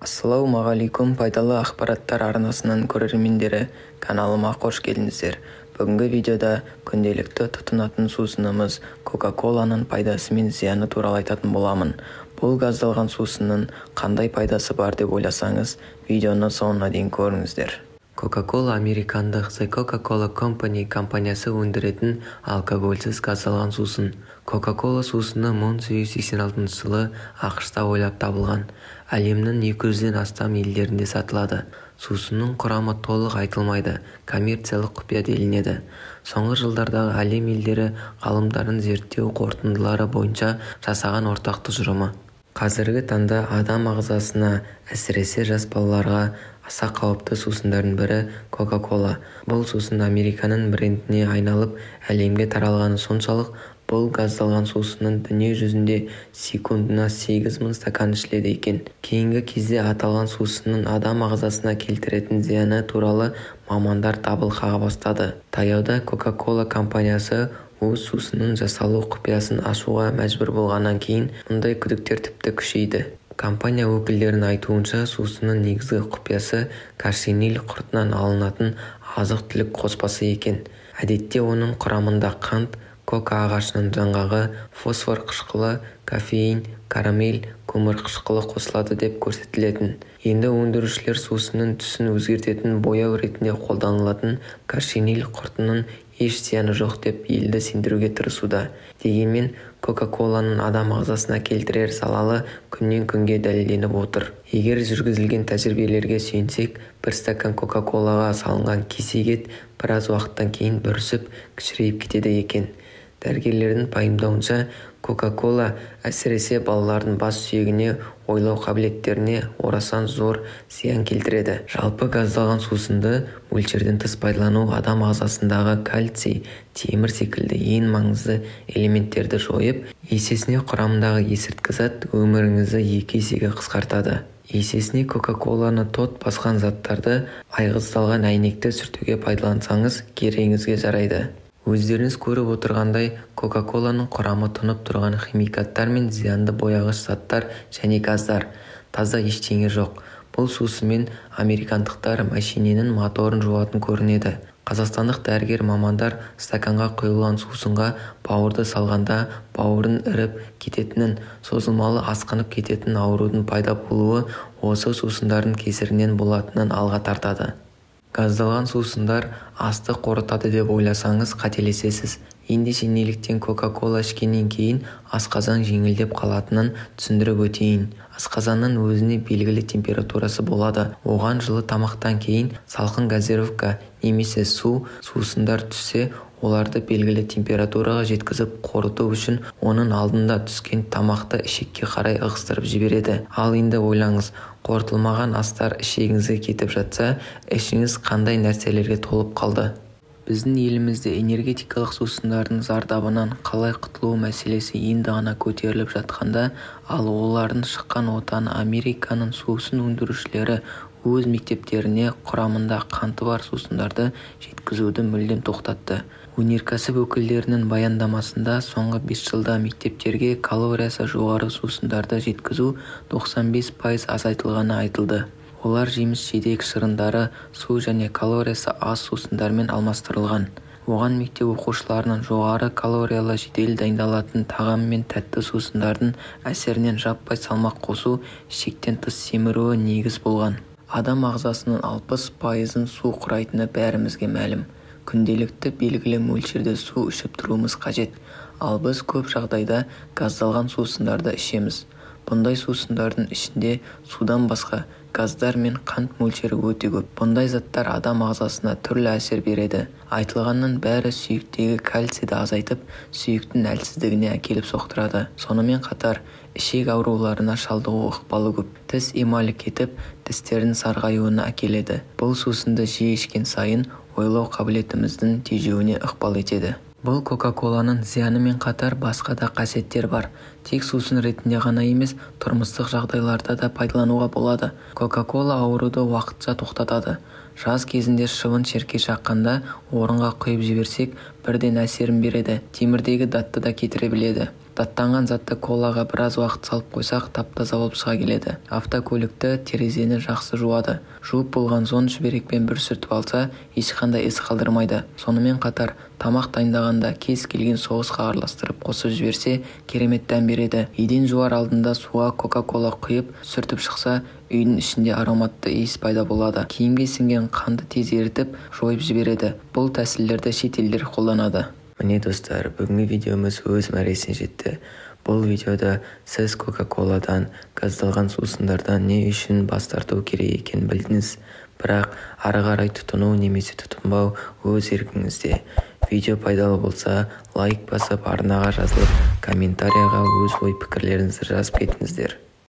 Ассалаумағалейкум, пайдалы ақпараттар арнасының көрермендері, каналыма қош келдіңіздер. Бүгінгі видеода күнделікті тұтынатын сусынымыз Кока-Коланың пайдасы мен зияны туралы айтатын боламын. Бұл газдалған сусынның қандай пайдасы бар деп ойласаңыз, видеоны соңына дейін көріңіздер. Coca-Cola американдық The Coca-Cola Company компаниясы өндіретін алкогольсіз газдалған сусын. Coca-Cola сусыны 1886 жылы АҚШ-та ойлап табылған. Әлемнің 200-ден астам елдерінде сатылады. Сусынның құрамы толық айтылмайды, коммерциялық құпия делінеді. Соңғы жылдардағы әлем елдері ғалымдарының зерттеу қорытындылары бойынша жасаған ортақ тұжырымы. Қазіргі таңда адам ағзасына, әсіресе жас балаларға аса қауіпті сусындардың бірі Coca-Cola. Бұл сусын Американың брендіне айналып, әлемге таралғаны соншалық, бұл газдалған сусынның дүние жүзінде секундына 8000 стакан ішіледі екен. Кейінгі кезде аталған сусынның адам ағзасына келтіретін зияны туралы мамандар дабыл қаға бастады. Таяуда Coca-Cola компаниясы өз сусынының жасалу құпиясын ашуға мәжбүр болғаннан кейін мұндай күдіктер тіпті күшейді. Компания өкілдерінің айтуынша, сусынның негізгі құпиясы кошениль құртынан алынатын азық-түлік қоспасы екен. Әдетте оның құрамында қант, кока ағашының жаңғағы, фосфор қышқылы, кофеин, карамель, көмір қышқылы қосылады деп көрсетілетін. Енді өндірушілер сусынның түсін өзгертетін бояу ретінде қолданылатын кошениль құртының еш зияны жоқ деп елді сендіруге тырысуда. Дегенмен Кока-Коланың адам ағзасына келтірер залалы күннен күнге дәлелденіп отыр. Егер жүргізілген тәжірибелерге сүйенсек, бір стакан Кока-Колаға салынған кесек ет біраз уақыттан кейін бүрісіп, кішірейіп кетеді екен. Дәрігерлердің пайымдауынша, Кока-Кола әсіресе балалардың бас сүйегіне, ойлау қабілеттеріне орасан зор зиян келтіреді. Жалпы газдалған сусынды мөлшерден тыс пайдалану адам ағзасындағы кальций, темір секілді ең маңызды элементтерді жойып, есесіне құрамындағы есірткі зат өміріңізді 2 есеге қысқартады. Есесіне Кока-Коланы тот басқан заттарды, айғыздалған әйнекті сүртуге пайдалансаңыз, керегіңізге жарайды. Өздеріңіз көріп отырғандай, Кока-Коланың құрамы тұнып тұрған химикаттар мен зиянды бояғыш заттар және газдар. Таза ештеңе жоқ. Бұл сусынмен американдықтар машиненің моторын жуатын көрінеді. Қазақстандық дәрігер мамандар стаканға құйылған сусынға бауырды салғанда бауырдың іріп кететінін, созылмалы асқынып кететін аурудың пайда болуы осы сусындардың кесірінен болатынын алға тартады. Газдалған сусындар асты қорытады деп ойласаңыз, қателесесіз. Ендеше неліктен Кока-Кола ішкеннен кейін асқазан жеңілдеп қалатынын түсіндіріп өтейін. Асқазанның өзіне белгілі температурасы болады. Оған жылы тамақтан кейін салқын газировка немесе су, сусындар түссе, оларды белгілі температураға жеткізіп қорыту үшін оның алдында түскен тамақты ішекке қарай ығыстырып жібереді. Ал енді ойлаңыз, қорытылмаған астар ішегіңізге кетіп жатса, ішіңіз қандай нәрселерге толып қалды? Біздің елімізде энергетикалық сусындардың зардабынан қалай құтылу мәселесі енді ғана көтеріліп жатқанда, ал олардың шыққан отаны Американың сусын өндірушілері өз мектептеріне құрамында қанты бар сусындарды жеткізуді мүлдем тоқтатты. Өнеркәсіп өкілдерінің баяндамасында соңғы 5 жылда мектептерге калориясы жоғары сусындарды жеткізу 95% азайтылғаны айтылды. Олар жеміс-жидек шырындары, су және калориясы аз сусындармен алмастырылған. Оған мектеп оқушыларының жоғары калориялы жедел дайындалатын тағам мен тәтті сусындардың әсерінен жаппай салмақ қосу, шектен тыс семіруі негіз болған. Адам ағзасының 60%-ын су құрайтыны бәрімізге мәлім. Күнделікті белгілі мөлшерде су ішіп тұруымыз қажет. Ал біз көп жағдайда газдалған сусындарды ішеміз. Бұндай сусындардың ішінде судан басқа газдар мен қант мөлшері өте көп. Бұндай заттар адам ағзасына түрлі әсер береді. Айтылғанның бәрі сүйектегі кальцийді азайтып, сүйектің әлсіздігіне әкеліп соқтырады. Сонымен қатар, ішек ауруларына шалдығу ықпалы көп. Тіс эмалі кетіп, тістердің сарғаюына әкеледі. Бұл сусынды жиі ішкен сайын ойлау қабілетіміздің тежеуіне ықпал етеді. Бұл Кока-Коланың зиянымен қатар басқа да қасиеттер бар. Тек сусын ретінде ғана емес, тұрмыстық жағдайларда да пайдалануға болады. Кока-Кола ауруды уақытша тоқтатады. Жаз кезінде шыбын-шіркей шаққанда орынға құйып жіберсек, бірден әсерін береді. Темірдегі датты да кетіре біледі. Даттанған затты колаға біраз уақыт салып қойсақ, тап-таза болып шыға келеді. Автокөлікті, терезені жақсы жуады. Жуып болған соң шүберекпен бір сүртіп алса, ешқандай із қалдырмайды. Сонымен қатар, тамақ дайындағанда кез келген соусқа араластырып қосып жіберсе, керемет дәм береді. Еден жуар алдында суға кока-кола құйып, сүртіп шықса, үйдің ішінде ароматты иіс пайда болады. Киімге сіңген қанды тез ерітіп, жойып жібереді. Бұл тәсілдерді шет елдер қолданады. Міне, достар, бүгінгі видеомыз өз мәресіне жетті. Бұл видеода сіз Кока-коладан, газдалған сусындардан не үшін бас тарту керек екенін білдіңіз. Бірақ ары қарай тұтыну немесе тұтынбау өз еркіңізде. Видео пайдалы болса, лайк басып, арнаға жазылып, комментарияға өз ой-пікірлеріңізді жазып кетіңіздер.